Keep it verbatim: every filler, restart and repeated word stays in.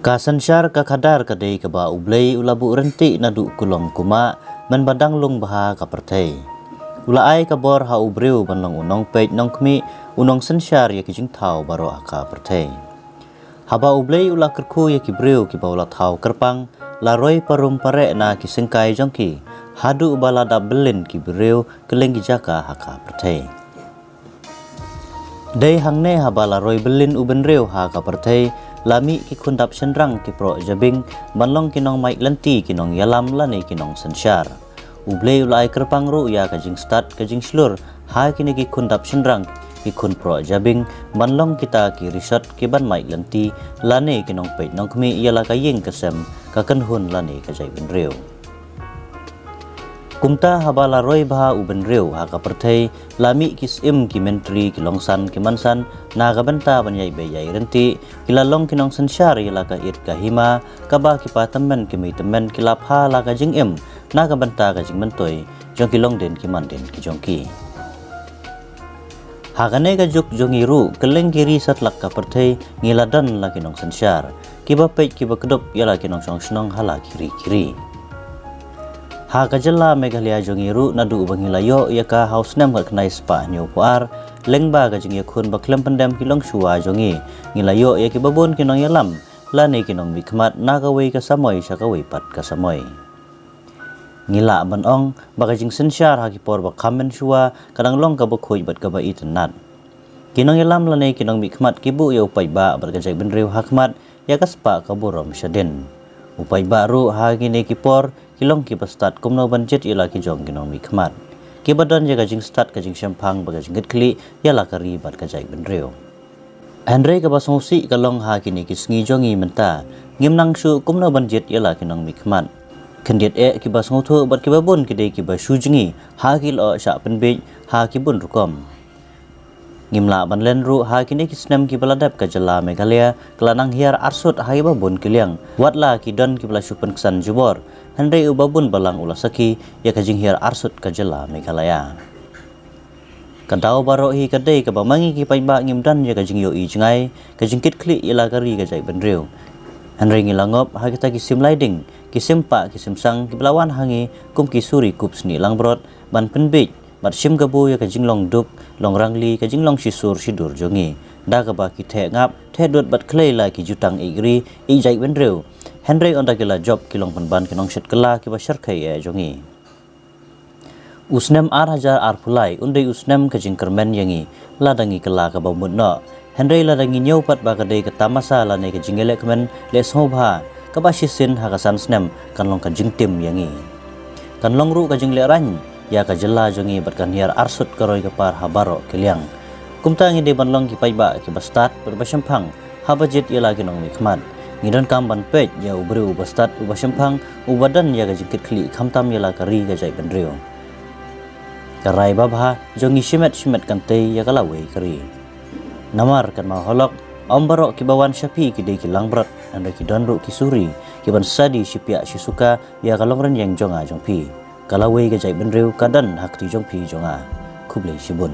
Ka synshar ka khadar ka dei kaba U Blei u la buh ryntih naduh kulong kumah, mynba dang lung bha ka pyrthei. U la ai ka bor ha u briew ban long u nongpeit nongkhmih, u nongsynshar ïa ki jingthaw baroh ha ka pyrthei. Haba U Blei u la kyrkhu ïa ki briew kiba u la thaw kyrpang, la roi parum pareh na ki syngkai jong ki, haduh ba la dap byllin ki briew kylleng ki jaka ha ka pyrthei. Dei hangne haba la roi byllin u bynriew ha ka pyrthei, la mih ki khun dap shynrang ki proh jabieng, ban long ki nongmait lynti, ki nongïalam lane ki nongsynshar. U Blei u la ai kyrpang ruh ïa ka jingstad ka jingshlur ha kine ki khun dap shynrang, ki khun proh jabieng, ban long kita ki rishot ki ban mait lynti, lane ki nongpeit nongkhmih ïa la ka ïing ka sem, ka kynhun lane ka jaitbynriew. Kumta haba la roi bha u bynriew ha ka pyrthei, la mih ki syiem, ki myntri, ki longsan ki mansan, na ka bynta ban ïai beh ïai ryntih, ki la long ki nongsynshar ïa la ka it ka hima, kaba ki patymmen ki meitymmen ki la pha la ka jingim, na ka bynta ka jingmyntoi jong ki longdien ki mandien ki jong ki. Ha kane ka juk jong ngi ruh, kylleng ki ri satlak ka pyrthei, ngi la don la ki nongsynshar, kiba peit kiba kdup ïa la ki nongshong shnong ha la ki ri ki ri. Ha ka jylla Meghalaya jong ngi ruh, naduh ba ngi la ïoh ïa ka ha u snem khatkhyndai spah hynñiewphew ar, lyngba ka jingïakhun ba khlem pyndem ki longshuwa jong ngi, ngi la ïoh ïa kiba bun ki nongïalam lane ki nongmihkhmat na kawei ka samoi sha kawei pat ka samoi. Ngi lah ban ong ba ka jingsynshar ha ki por ba kham mynshuwa ka dang long kaba khuid bad kaba itynnad. Ki nongïalam lane ki nongmihkhmat ki buh ïa u paidbah bad ka jaitbynriew ha khmat ïa ka spah ka burom shadien. U paidbah ruh ha kine ki por ki long kiba stad kumno ban jied ïa la ki jong ki nongmihkhmat, kiba don ïa ka jingstad ka jingshemphang bad ka jingkitkhlieh ïa la ka ri bad ka jaitbynriew. Hynrei kaba sngewsih ka long ha kine ki sngi jong ngi mynta, ngim nang shuh kumno ban jied ïa la ki nongmihkhmat. Khyndiat eh kiba sngewthuh bad kiba bun ki dei kiba shu jngi ha ki lyoh shah pynbiej ha ki bun rukom. Ngim lah ban len ruh ha kine ki snem kiba la dep ka jylla Meghalaya ka la nang hiar arsut ha kiba bun ki liang. Wat la ki don kiba la shu pynksan jubor, hynrei uba bun balang u la sakhi ïa ka jinghiar arsut ka jylla Meghalaya. Ka daw baroh hi ka dei kaba ma ngi ki paidbah ngim don ïa ka jingïohi jngai, ka jingkitkhlieh ïa la ka ri ka jaitbynriew. Hynrei ngi la ngop ha kita ki sim lai ding, ki sim pah, ki sim sang kiba la wan ha ngi kum ki suri kup snieh langbrot, ban pynbiej bad shim kabu ïa ka jinglong duk long rangli, ka jinglong shisur shidur jong ngi. Da kaba ki theh ngap, theh dud bad khlei la ki jutang ïeit ri ïeit jaitbynriew, hynrei ynda ki la jop ki long pynban ki nongshit kylla kiba shyrkhei eh jong ngi. U snem ar hajar arphew lai un dei u snem ka jingkyrmen ïa ngi, lada ngi kylla kaba mut noh. Hynrei lada ngi ñiew pat ba ka dei ka tamasa lane ka jingïalehkmen lehsngewbha, kaba shisien ha ka san snem kan long ka jingtim ïa ngi. Kan long ruh ka jinglehrain ïa ka jylla jong ngi bad kan hiar arsut ka roi ka par ha baroh ki liang. Kumta ngi dei ban long ki paidbah kiba stad bad ba shemphang haba jied ïa la ki nongmihkhmat. Ngi donkam ban peit ïa u briew uba stad, uba shemphang, uba don ïa ka jingkitkhlieh khamtam ïa la ka ri ka jaitbynriew. Ka rai babha jong ngi shimet shimet kan tei ïa ka lawei ka ri. Namar kan Mawhalok, ym baroh kiba wan sha phi ki dei ki langbrot, hynrei ki don ruh ki suri kiban sadi shipiah shisuka ïa ka longrynïeng jong nga jong phi. Ka lawei ka jaitbynriew ka don ha kti jong phi jong nga. Khublei shibun.